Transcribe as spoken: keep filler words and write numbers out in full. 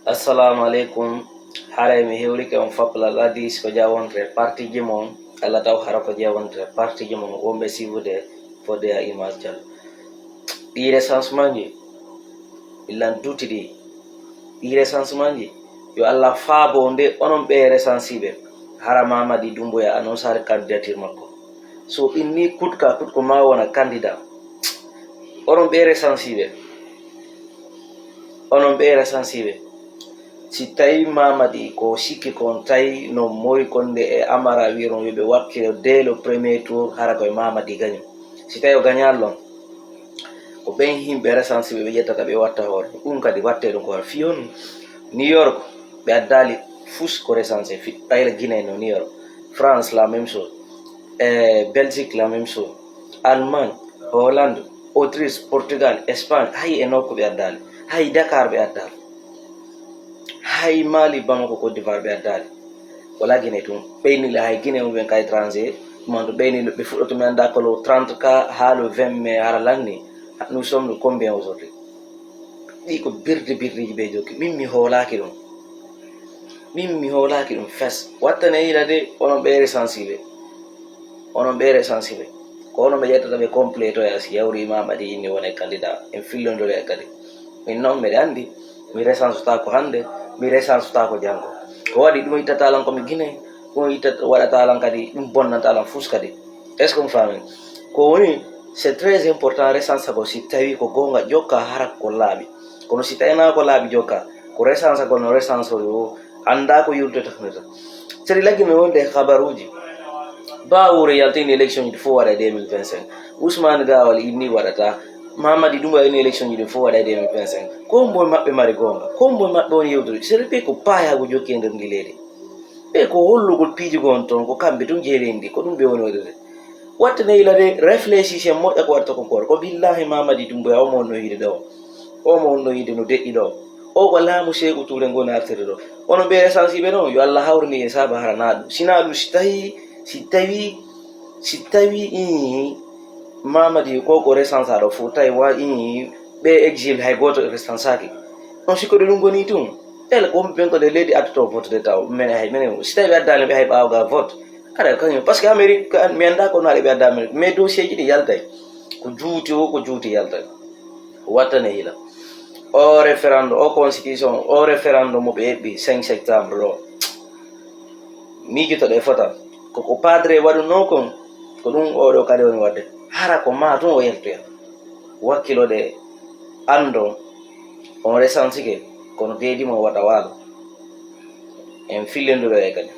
Assalamu aleykum. Haray mi hewrike on fapla ladi ko jawontre partiji mon. Allah taw hara ko jawontre partiji mon wonɓe siwude fodde a image jal. Ɗi recensement ji illan duti ɗi. Ɗi recensement ji yo Allah faabo nde onon ɓe recensiɓe. Hara Mamadi Dumbuya annoncé candidature makko. So inni kutka kutko ma wona candidat. Onon ɓe recensiɓe. Onon ɓe recensiɓe. Si tawi Mamadi ko sikki kon tawi no moy konde e Amara wiron yoɓe wakkilo dès le premier tour hara koye Mamadi gaño. Si tawi o gañal ɗon ko ɓen yimɓe recensiɓe ɓe ƴettata ɓe watta hoore ɗum kadi watte ɗum ko fii on. New York ɓe addali fus ko recensé fi ɓayla Guinée no New York. France la même chose. E Belgique la même chose. Allemagne, Hollande, Autriche, Portugal, Espagne, hay e nokku ɓe addaali. Hay Dakar ɓe addaali. Hay Mali, Bamako, Côte d'Ivoire ɓe addaali. Wala Guinée tun. Ɓeyni le hay Guinée on ɓen ka étranger. Manto ɓeyni le ɓe fuɗɗoto mi annda ko le trente ka haa le vingt mai hara lanni. Nous sommes le combien aujourd'hui? Ɗi ko birde birdeji ɓe jokki. Min mi hoolaaki ɗum. Min mi hoolaaki ɗum fes. Wattane yila de onon ɓe recensiɓe. Onon ɓe recensiɓe. Ko onon ɓe ƴettata ɓe compléto ya si yawri Mamadi inni wone candidat. En fillondore kadi. Min noon mbeɗa anndi mi recensotaako hannde, mi recensotaako janngo. Ko waɗi ɗum ittata lan ko mi Guinée, ɗum ittata waɗata lan kadi ɗum bonnata lan fus kadi. Est-ce que on faami? Ko woni c'est très important recense ko si tawi ko goonga jokka hara ko laaɓi. Kono si tawina ko laaɓi jokka ko recense kono recense o annda ko yurde tahnata. Seri laggino wonde habaruuji. Bawure yaltini élection ji fof waɗa deux mille vingt-cinq. Ousmane Gawal inni waɗata. Mamadi Dumba inni élection ji ɗin fof waɗa deux mille vingt-cinq. Ko mbo maɓɓe mari goonga? Ko mbo maɓɓe woni yewtude? Seri ɓe ko payago jokki e nder ndi leydi. Ɓe ko hollugol piiji goo on toon ko kamɓe tun jeeri ndi ko ɗum ɓe woni waɗude. Wattane yila de réfléchissez moƴƴa ko waɗata kon koore ko billahi Mamadi Dumbuya omo wonno yiide ɗo. Omo wonno yiide no deƴƴi ɗo. O ko laamu Seeku Tuure ngo naartiri ɗo. Onon ɓe recensiɓe noon yo Allah hawrini e saaba hara naa ɗum sina ɗum si tawi si tawi si tawi ii Mamadi ko ko recensaɗo fof tawi wa ii ɓe exil hay gooto recensaaki. On sikkoɗo ɗum goni tun? Ele ko ɓen ko ɗe leydi addoto vote de taw mene hay mene si tawi ɓe addaani ɓe hay ɓaawo ga vote. Aɗa kañum parce que Amérique mi annda ko naɗe ɓe adda Amérique mais dossier ji ɗi yaltay ko juuti o ko juuti yaltay. Wattane yila o référendum o constitution o référendum mo ɓe eɓɓi cinq septembre ɗo. Miijotoɗo e fota ko ko padre waɗunoo kon ko ɗum oɗo kadi woni waɗde hara ko ma tun o yaltoya. Wakkiloɗe anndo on resansike kono deedi mo waɗa waalo. En fillindiro e kadi.